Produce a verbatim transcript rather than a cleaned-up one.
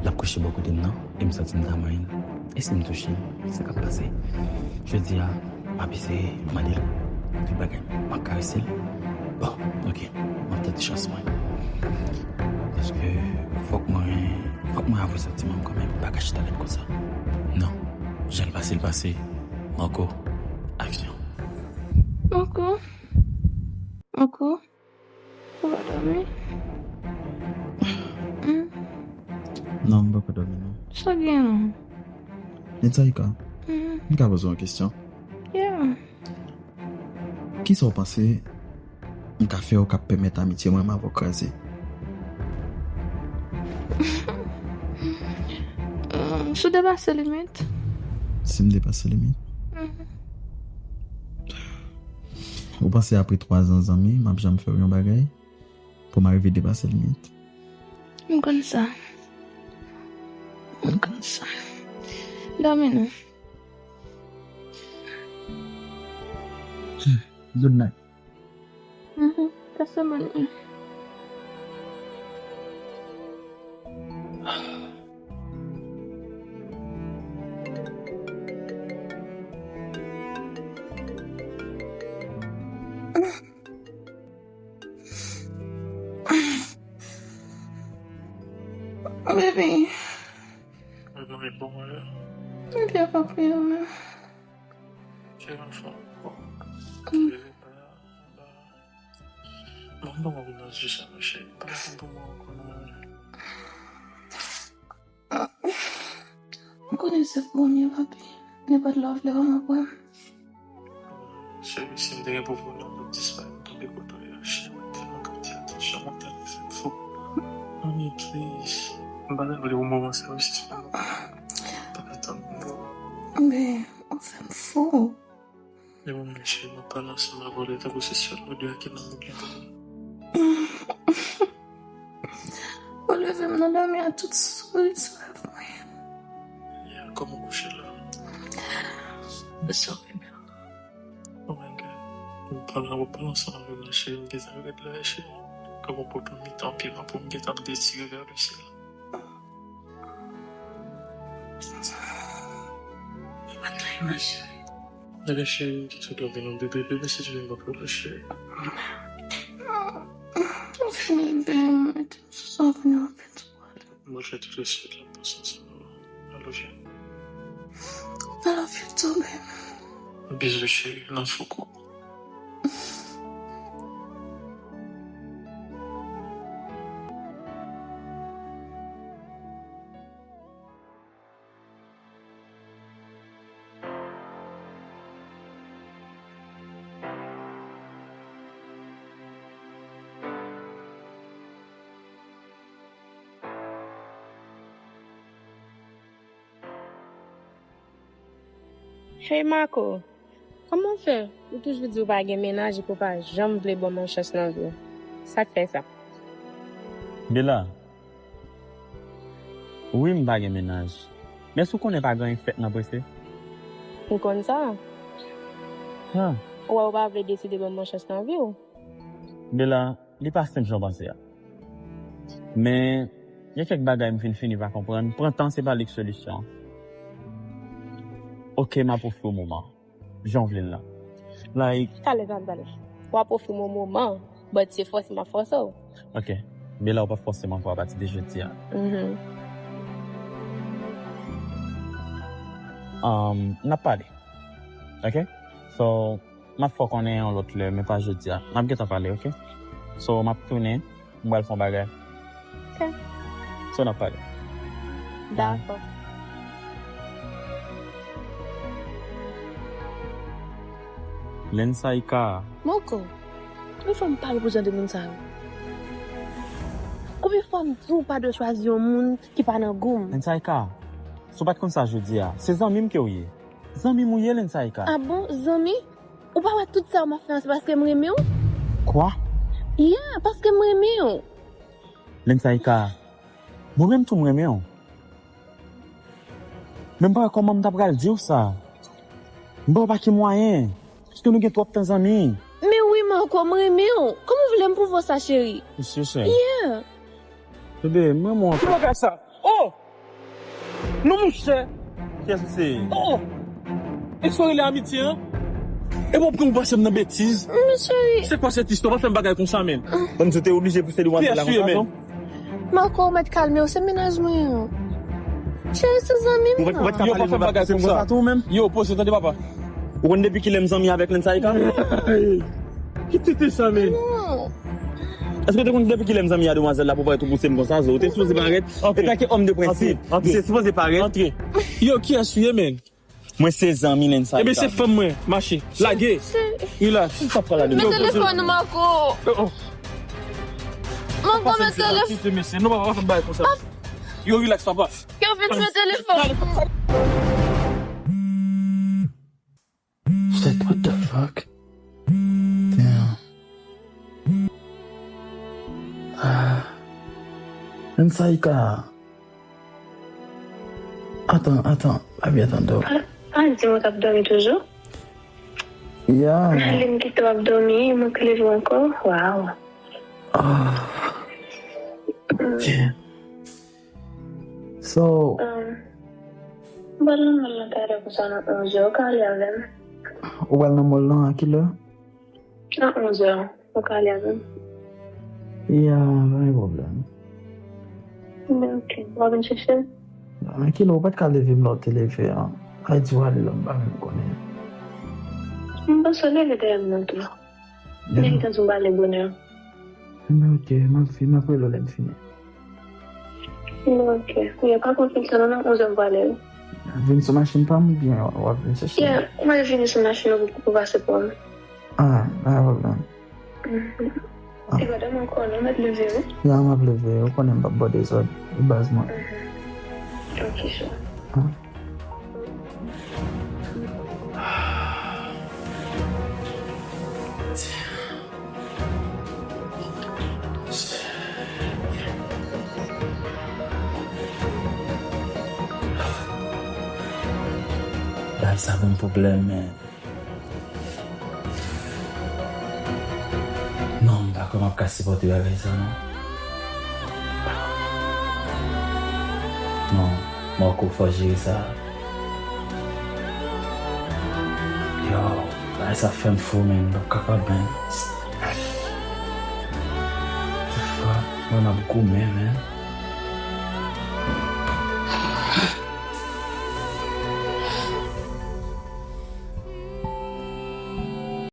L ap kouche bò kote m nan, e m santi m ta manyen l. E si m touche l, sa k ap pase? Jodi a, m ap eseye mande l tout bagay. M ap karese l. Bon, oke, m ap tante chans mwen. Paske fòk mwen, fòk mwen avwe santiman m kanmenm. M pa ka chita ret konsa. Non, jan l pase, l pase. Marco, aksyon. Marco. Marco. Ou pa dòmi? Hmm? Non, m poko dòmi, non. Sa gen? Nitsaika, hmm, m ka poze w yon kesyon? Yeah. Kisa w panse m ka fè w k ap pèmèt amitye mwen m avè w kraze? Hmm, si w depase limit. Si m depase limit? Mhm. Ou panse apre twa zan zanmi, m ap janm fè w yon bagay pou m arive depase limit? M konn sa. M konn sa. Dòmi non. Good night. Mhm. Pase bonn nuit. Baby. Mwen dòmi pou mwen la. Baby, apa priye mwen. Cheri, anfòm. Mm. Mwen pa konn nan zye sa, mon cheri. Pa konn pou mwen ankò, non. M konnen se pou mwen, papi. Nenpòt lè w vle wè m, w ap wè m. Cheri, si m te gen pouvwa, non, m t ap disparèt, m tonbe kote w ye a, cheri. Mwen tèlman ka di atansyon, mwen tèlman fè m fou. Honey, please. M pa ta vle yon moman sa yo sispann. Pa ka tann pou mwen. Men, ou fè m fou. Depi mwen cheri, mwen pale ansanm avè w, tankou se sèl nou de a ki nan mond lan tande. Ou leve m nan dòmi a tout souri sou lèv mwen. Ya, kòman w kouche la? Mwen santi byen. Oh my God. Mwen pale, mwen pale ansanm avè w la, cheri, m gentan ret la, cheri. Kòman w pran mitan pye m pou m gentan detire vè lesyèl? Mwen ta imajine. Bebe cheri, ki tou dòmi non, bebe, bebe, si tu veux, m ap rele cheri. Ou fini, bebe, mete m sou sa, vini rapid, sou pale. Mwen fè tout respè la, pase sa. I love you. I love you too, baby. Bizou, cheri, nan foukou. Hey Marco, kòman w fè? Ou toujou di w pa gen mennaj epi w pa janm vle ban m yon chans nan vi w. Sa k fè sa? Bella, wi, m pa gen mennaj. Men èske w konnen pa gen anyen k fèt nan prese? M konn sa. Ha. Ou wè ou pa vle deside ban m yon chans nan vi w. Bella, li pa senp jan w panse a. Men, gen kèk bagay m fin fini pa konprann. Pran tan, se pa li k solisyon an. Oke, m ap ofri w moman. Jan w vle l la. Like, talè, talè, talè. W ap ofri m yon moman, but se fòse m ap fòse w. Oke. Bella, ou p ap fòse m ankò apati de jodi a. Mhm. Um, n ap pale. Oke? So, m ap fè w konnen yon lòt lè, men pa jodi a. N ap gentan pale, oke? So, m ap tounen, m pral fè yon bagay. Oke. So, n ap pale. Dakò. Lensaika. Moko, konbyen fwa m pale pou jan de moun sa yo? Konbyen fwa m di w pa dwe chwazi yon moun ki pa nan gou m? Lensaika, si w pa t konn sa jodi a, se zanmi m ke w ye. Zanmi m ou ye, Lensaika. A bon, zanmi? Ou pa wè tout sa yo m ap fè an se paske m renmen w? Kwa? Yeah, paske m renmen w. Lensaika, mwen menm tou m renmen w. Men m pa wè kòman m ta pral di w sa. M pa wè pa ki mwayen. Paske nou gen twòp tan zanmi. Men wi, Marco, m renmen w. Kòman w vle m pwouve w sa, cheri? Mesye, cheri. Yeah. Bebe, m renmen w anpil. Ki bagay sa? Oh! Non, monchè. Kiyès ou se? Oh! Espere le amitye, an? E bon, pou pase m nan betiz? Mesye. Se kwa sèt istwa? Pa fè m bagay konsa, menn. Ban m di w, te oblije pouse li w antre la konsa, non? Marco, ou mèt kalme w, se mennaj mwen an. Cheri, se zanmi m nan. Ou pa t ka pale bagay konsa tou, menm? Yo, poze, tande, papa. Ou konn depi kilè m zanmi avèk Lensayka? Ki tete sa, menn? Non. Èske w te konn depi kilè m zanmi a demwazèl la pou parèt ou pouse m konsa, zo? Ou te sipoze parèt. Antre. E tanke òm de prensip, misye sipoze parèt. Antre. Yo, kiyès ou ye, menn? Mwen se zanmi Lensayka. Ebyen, se fanm mwen. Mache. Lage. Relax. Sa pral lage. Men telefòn ou, Marco. Oh, oh. Marco, men telefòn. Kite mesye. Non, papa, pa fè bagay konsa. Yo, relax, papa. Kevin, men telefòn. Shit, what the fuck? Damn. Ah. Lensayka. Atan, atan, pa byen tande w. Pa, pa di mwen k ap dòmi toujou. Ya. Lè m kite w ap dòmi, mwen k leve w ankò. Waw. Ah. Ok. So, um, m pral nan mòl lan talè konsa nan onz è, ou ka ale avè m? Ou pral nan mòl lan a kilè? Nan onz è, ou ka ale avè m? Ya, pa gen pwoblèm. Ebyen, ok. W ap vin chèche m? Nan kilè, ou pa t ka leve m lè w te leve an. Ay di w ale la, m pa menm konnen. M panse w leve dèyè m nan tou. Nèg tan sou pale bonè. Ebyen, ok, m ap fi-, m ap rele w lè m fini. Ebyen, ok. Ou ye pa pran fil sa non, nan onz è m pral ale. Vin sou machin pa m oubyen w ap vin chèche m? Yeah, ou mèt vini sou machin ou pou, pou pase pran m. Ah, pa gen pwoblèm. Mhm. Ah. E pa dòmi ankò non, ou mèt leve wi. Ya, m ap leve, ou konnen m p ap ba w dezòd, ou baz mwen. Mhm. Ok, sure. Ah. Bagay sa ban m pwoblèm, men. Non, m pa kwè m ap ka sipòte bagay sa, non. Non, Marco, fò jere sa. Yo, bagay sa fè m fou, men, m p ap kapab, men. Mwen, m ap goumen, men.